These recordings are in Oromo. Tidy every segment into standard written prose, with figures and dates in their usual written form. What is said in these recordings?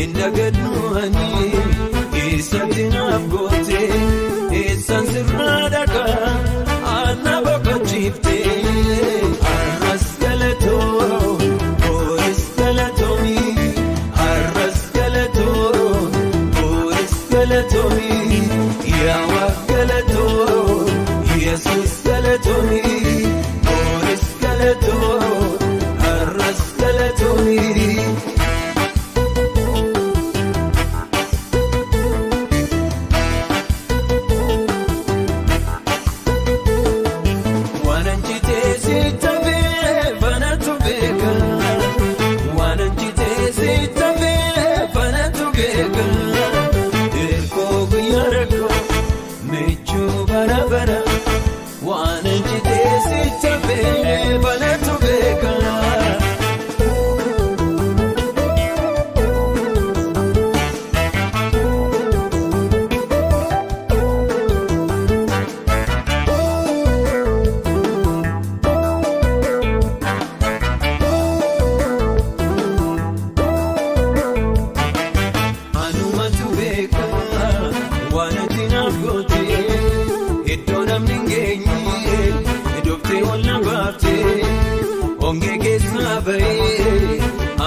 Indagadnuani eessatti naaf goote eessaan sirraa dhaqa ana boqochiifte har'as galatoo booris galatoomi har'as galatoo booris galatoomi yaa Waaq galatoo Yesuus galatoomi booris galatoo har'as galatoomi.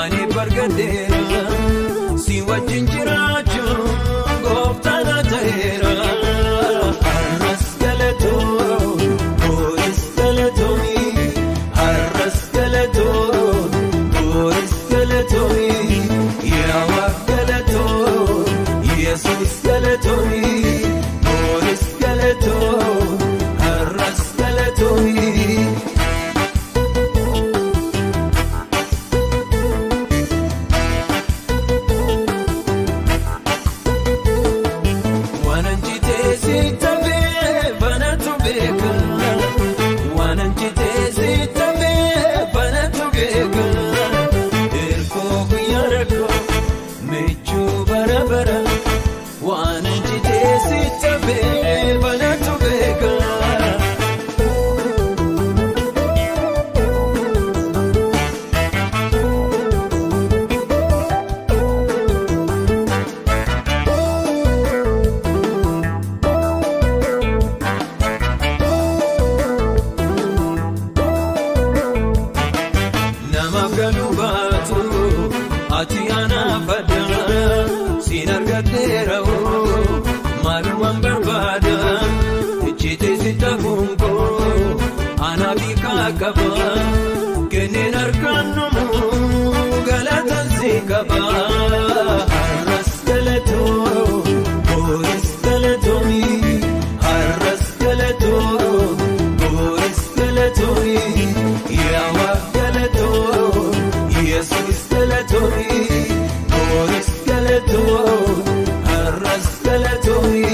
Ani bargadeera si wajjin jiraachuu gooftaan ta'eera. Har'as galatoo booris galatoomi har'as galatoo booris galatoomi yaa Waaq galatoo Yesuus galatoomi booris galatoo har'as galatoomi. Ati anaaf adda siin argadheera maalumaan barbaada icciitii si ta'uun koo anaaf hiikaa qaba kenneen harkaan galatan si qaba. Har'as galatoo booris galatoomi har'as galatoo booris galatoomi yaa Waaq galatoo Yesuus galatoomi booris galatoo har'as galatoomi.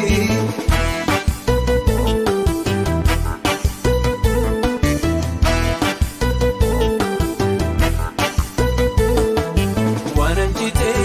Waan anjitee